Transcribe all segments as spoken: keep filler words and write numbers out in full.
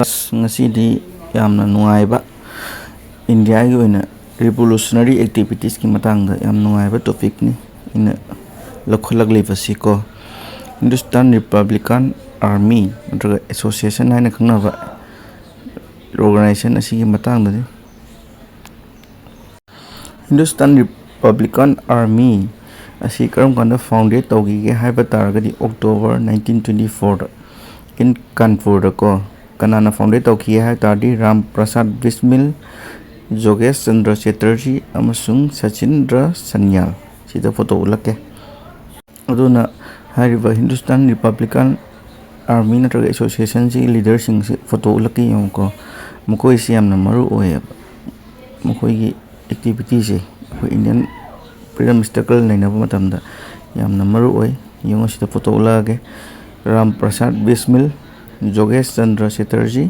ꯑꯁ, ꯉꯁꯤꯗꯤ ꯌꯥꯝꯅ ꯅꯨꯡꯉꯥꯏꯕ, ꯏꯟꯗꯤꯌꯥꯒꯤ ꯑꯣꯏꯅ revolutionary activitiesꯀꯤ ꯃꯇꯥꯡꯗ ꯌꯥꯝ ꯅꯨꯡꯉꯥꯏꯕ topicꯅꯤ ꯑꯩꯅ ꯂꯧꯈꯠꯂꯛꯂꯤꯕꯁꯤꯀꯣ꯫ Hindustan Republican Army ꯅꯠꯇ꯭ꯔꯒ association ꯍꯥꯏꯅ ꯈꯪꯅꯕ organization ꯑꯁꯤꯒꯤ ꯃꯇꯥꯡꯗꯅꯤ꯫ Hindustan Republican Army ꯑꯁꯤ ꯀꯔꯝ ꯀꯥꯟꯗ founded ꯇꯧꯈꯤꯒꯦ ꯍꯥꯏꯕ ꯇꯥꯔꯒꯗꯤ, October nineteen twenty fourꯗ in ꯀꯥꯟꯄꯨꯔꯗꯀꯣ꯫ ꯀꯅꯥꯅ founded ꯇꯧꯈꯤꯒꯦ ꯍꯥꯏꯕ ꯇꯥꯔꯗꯤ, ꯔꯥꯝ ꯄ꯭ꯔꯁꯥꯗ ꯕꯤꯁꯃꯤꯜ, ꯖꯣꯒꯦꯁ ꯆꯟꯗ꯭ꯔ ꯆꯦꯇꯔꯖꯤ ꯑꯃꯁꯨꯡ ꯁꯆꯤꯟꯗ꯭ꯔ ꯁꯟꯌꯥꯜ꯫ ꯁꯤꯗ ꯐꯣꯇꯣ ꯎꯠꯂꯛꯀꯦ꯫ ꯑꯗꯨꯅ ꯍꯥꯏꯔꯤꯕ Hindustan Republican Army ꯅꯠꯇ꯭ꯔꯒ associationꯁꯤꯒꯤ leaderꯁꯤꯡꯁꯤ ꯐꯣꯇꯣ ꯎꯠꯂꯛꯀꯦ ꯌꯦꯡꯉꯨꯀꯣ꯫ ꯃꯈꯣꯏꯁꯤ ꯌꯥꯝꯅ ꯃꯔꯨ ꯑꯣꯏꯌꯦꯕ꯫ ꯃꯈꯣꯏꯒꯤ activityꯁꯦ ꯑꯩꯈꯣꯏ Indian freedom struggle ꯅꯩꯅꯕ ꯃꯇꯝꯗ ꯌꯥꯝꯅ ꯃꯔꯨ ꯑꯣꯏ꯫ ꯌꯦꯡꯉꯣ, ꯁꯤꯗ ꯐꯣꯇꯣ ꯎꯠꯂꯛꯑꯒꯦ꯫ ꯔꯥꯝ ꯄ꯭ꯔꯁꯥꯗ ꯕꯤꯁꯃꯤꯜ, ꯖꯣꯒꯦꯁ ꯆꯟꯗ꯭ꯔ ꯆꯦꯇꯔꯖꯤ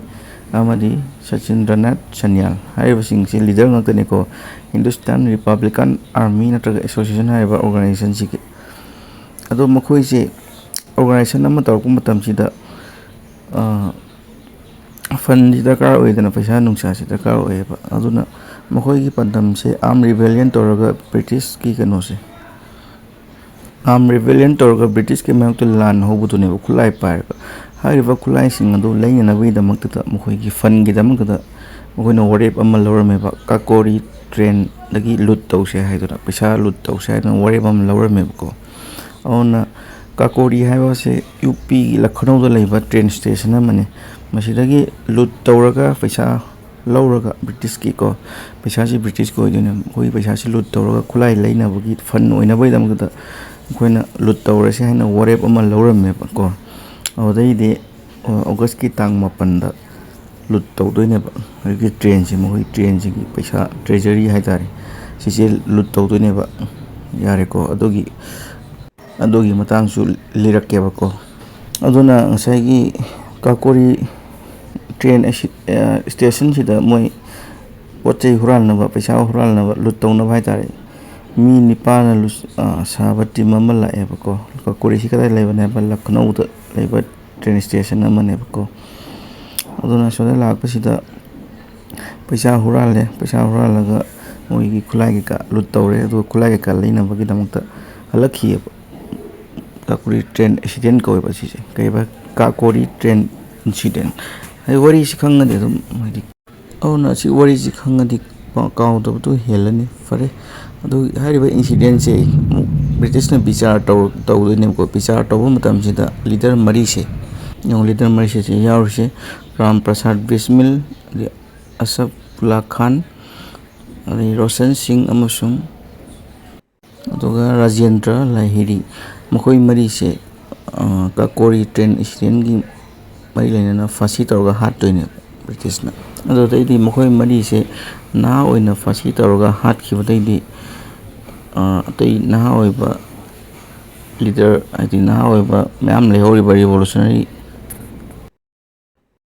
ꯑꯃꯗꯤ ꯁꯆꯤꯟꯗ꯭ꯔꯅꯥꯊ ꯁꯟꯌꯥꯜ ꯍꯥꯏꯔꯤꯕꯁꯤꯡꯁꯤ leader ꯉꯥꯛꯇꯅꯤꯀꯣ꯫ Hindustan Republican Army ꯅꯠꯇ꯭ꯔꯒ association ꯍꯥꯏꯔꯤꯕ organizationꯁꯤꯒꯤ꯫ ꯑꯗꯣ ꯃꯈꯣꯏꯁꯦ organization ꯑꯃ ꯇꯧꯔꯛꯄ ꯃꯇꯝꯁꯤꯗ, ꯑ, fundꯁꯤ ꯗꯔꯀꯥꯔ ꯑꯣꯏꯗꯅ, ꯄꯩꯁꯥ ꯅꯨꯡꯁꯥꯁꯤ ꯗꯔꯀꯥꯔ ꯑꯣꯏꯌꯦꯕ꯫ ꯑꯗꯨꯅ ꯃꯈꯣꯏꯒꯤ ꯄꯥꯟꯗꯝꯁꯦ armed rebellion ꯇꯧꯔꯒ Britishꯀꯤ ꯀꯩꯅꯣꯁꯦ, armed rebellion ꯇꯧꯔꯒ Britishꯀꯤ ꯃꯥꯌꯣꯛꯇ ꯂꯥꯟ ꯍꯧꯕꯗꯨꯅꯦꯕ, ꯈꯨꯠꯂꯥꯏ ꯄꯥꯏꯔꯒ꯫ ꯍꯥꯏꯔꯤꯕ ꯈꯨꯠꯂꯥꯏꯁꯤꯡ ꯑꯗꯨ ꯂꯩꯅꯅꯕꯒꯤꯗꯃꯛꯇꯗ ꯃꯈꯣꯏꯒꯤ fundꯒꯤꯗꯃꯛꯇꯗ ꯃꯈꯣꯏꯅ ꯋꯥꯔꯦꯞ ꯑꯃ ꯂꯧꯔꯝꯃꯦꯕ꯫ ꯀꯥꯀꯣꯔꯤ trainꯗꯒꯤ loot ꯇꯧꯁꯦ ꯍꯥꯏꯗꯨꯅ, ꯄꯩꯁꯥ loot ꯇꯧꯁꯦ ꯍꯥꯏꯗꯨꯅ ꯋꯥꯔꯦꯞ ꯑꯃ ꯂꯧꯔꯝꯃꯦꯕꯀꯣ꯫ ꯑꯗꯨꯅ ꯀꯥꯀꯣꯔꯤ ꯍꯥꯏꯕꯁꯦ UPꯒꯤ ꯂꯈꯅꯧꯗ ꯂꯩꯕ train station ꯑꯃꯅꯤ꯫ ꯃꯁꯤꯗꯒꯤ loot ꯇꯧꯔꯒ, ꯄꯩꯁꯥ ꯂꯧꯔꯒ, Britishꯀꯤꯀꯣ, ꯄꯩꯁꯥꯁꯤ Britishꯀꯤ ꯑꯣꯏꯗꯣꯏꯅꯦ꯫ ꯃꯈꯣꯏꯒꯤ ꯄꯩꯁꯥꯁꯤ loot ꯇꯧꯔꯒ ꯈꯨꯠꯂꯥꯏ ꯂꯩꯅꯕꯒꯤ fund ꯑꯣꯏꯅꯕꯒꯤꯗꯃꯛꯇꯗ ꯑꯩꯈꯣꯏꯅ loot ꯇꯧꯔꯁꯦ ꯍꯥꯏꯅ ꯋꯥꯔꯦꯞ ꯑꯃ ꯂꯧꯔꯝꯃꯦꯕꯀꯣ꯫ ꯑꯗꯨꯗꯩꯗꯤ, ꯑ, Augustꯀꯤ ꯇꯥꯡ ꯃꯥꯄꯟꯗ loot ꯇꯧꯗꯣꯏꯅꯦꯕ꯫ ꯍꯧꯖꯤꯛꯀꯤ trainꯁꯦ, ꯃꯈꯣꯏ trainꯁꯤꯒꯤ ꯄꯩꯁꯥ, treasury ꯍꯥꯏꯇꯥꯔꯦ, ꯁꯤꯁꯦ loot ꯇꯧꯗꯣꯏꯅꯦꯕ꯫ ꯌꯥꯔꯦꯀꯣ, ꯑꯗꯨꯒꯤ, ꯑꯗꯨꯒꯤ ꯃꯇꯥꯡꯁꯨ ꯂꯤꯔꯛꯀꯦꯕꯀꯣ꯫ ꯑꯗꯨꯅ ꯉꯁꯥꯏꯒꯤ ꯀꯥꯀꯣꯔꯤ train ꯑꯁꯤ, ꯑ, stationꯁꯤꯗ ꯃꯣꯏ ꯄꯣꯠ ꯆꯩ ꯍꯨꯔꯥꯟꯅꯕ, ꯄꯩꯁꯥ ꯍꯨꯔꯥꯟꯅꯕ, loot ꯇꯧꯅꯕ ꯍꯥꯏꯇꯥꯔꯦ, ꯃꯤ ꯅꯤꯄꯥꯟꯅ ꯂꯨ-, ꯑ, ꯁꯥꯕ team ꯑꯃ ꯂꯥꯛꯑꯦꯕꯀꯣ꯫ ꯀꯥꯀꯣꯔꯤꯁꯤ ꯀꯗꯥꯏ ꯂꯩꯕꯅꯦ ꯍꯥꯏꯕ, ꯂꯈꯅꯧꯗ ꯂꯩꯕ train station ꯑꯃꯅꯦꯕꯀꯣ꯫ ꯑꯗꯨꯅ ꯁꯣꯝꯗ ꯂꯥꯛꯄꯁꯤꯗ ꯄꯩꯁꯥ ꯍꯨꯔꯥꯜꯂꯦ꯫ ꯄꯩꯁꯥ ꯍꯨꯔꯥꯜꯂꯒ ꯃꯣꯏꯒꯤ ꯈꯨꯠꯂꯥꯏ ꯀꯩꯀꯥ ꯂꯨꯠ ꯇꯧꯔꯦ꯫ ꯑꯗꯨꯒ ꯈꯨꯠꯂꯥꯏ ꯀꯩꯀꯥ ꯂꯩꯅꯕꯒꯤꯗꯃꯛꯇ ꯍꯜꯂꯛꯈꯤꯑꯕ ꯀꯥꯀꯣꯔꯤ ꯇ꯭ꯔꯦꯟ ꯑꯦꯛꯁꯤꯗꯦꯟ ꯀꯧꯋꯦꯕ ꯁꯤꯁꯦ꯫ ꯀꯩꯕ? ꯀꯥꯀꯣꯔꯤ ꯇ꯭ꯔꯦꯟ ꯏꯟꯁꯤꯗꯦꯟ꯫ ꯍꯥꯏꯗꯤ ꯋꯥꯔꯤꯁꯤ ꯈꯪꯉꯗꯤ ꯑꯗꯨꯝ, ꯍꯥꯏꯗꯤ, ꯑꯗꯨꯅ ꯁꯤ ꯋꯥꯔꯤꯁꯤ ꯈꯪꯉꯗꯤ ꯄꯥꯎ ꯀꯥꯎꯗꯕꯗꯨ ꯍꯦꯜꯂꯅꯤ꯫ ꯐꯔꯦ, ꯑꯗꯨ ꯍꯥꯏꯔꯤꯕ ꯏꯟꯁꯤꯗꯦꯟꯁꯦ ꯑꯃꯨꯛ ꯕ꯭ꯔꯤꯇꯤꯁꯅ ꯕꯤꯆꯥꯔ ꯇꯧ-, ꯇꯧꯗꯣꯏꯅꯦꯕꯀꯣ꯫ ꯕꯤꯆꯥꯔ ꯇꯧꯕ ꯃꯇꯝꯁꯤꯗ ꯂꯤꯗꯔ ꯃꯔꯤꯁꯦ, ꯌꯦꯡꯉꯣ, ꯂꯤꯗꯔ ꯃꯔꯤꯁꯦ ꯁꯤ ꯌꯥꯎꯔꯤꯁꯦ: ꯔꯥꯝ ꯄ꯭ꯔꯁꯥꯗ ꯕꯤꯁꯃꯤꯜ, ꯑꯗꯩ ꯑꯁꯐ ꯎꯜꯂꯥ ꯈꯥꯟ, ꯑꯗꯩ ꯔꯣꯁꯟ ꯁꯤꯡ ꯑꯃꯁꯨꯡ ꯑꯗꯨꯒ ꯔꯥꯖꯦꯟꯗ꯭ꯔ ꯂꯥꯍꯤꯔꯤ, ꯃꯈꯣꯏ ꯃꯔꯤꯁꯦ, ꯑ, ꯀꯥꯀꯣꯔꯤ ꯇ꯭ꯔꯦꯟ ꯏꯟꯁꯤꯗꯦꯟꯒꯤ ꯃꯔꯤ ꯂꯩꯅꯅ ꯐꯥꯁꯤ ꯇꯧꯔꯒ ꯍꯥꯠꯇꯣꯏꯅꯦꯕ ꯕ꯭ꯔꯤꯇꯤꯁꯅ꯫ ꯑꯗꯨꯗꯩꯗꯤ ꯃꯈꯣꯏ ꯃꯔꯤꯁꯦ ꯅꯍꯥ ꯑꯣꯏꯅ ꯐꯥꯁꯤ ꯇꯧꯔꯒ ꯍꯥꯠꯈꯤꯕꯗꯩꯗꯤ, ꯑ, ꯑꯇꯩ ꯅꯍꯥ ꯑꯣꯏꯕ ꯂꯤꯗꯔ, ꯍꯥꯏꯗꯤ ꯅꯍꯥ ꯑꯣꯏꯕ ꯃꯌꯥꯝ ꯂꯩꯍꯧꯔꯤꯕ ꯔꯤꯚꯣꯂꯨꯁꯅꯔꯤ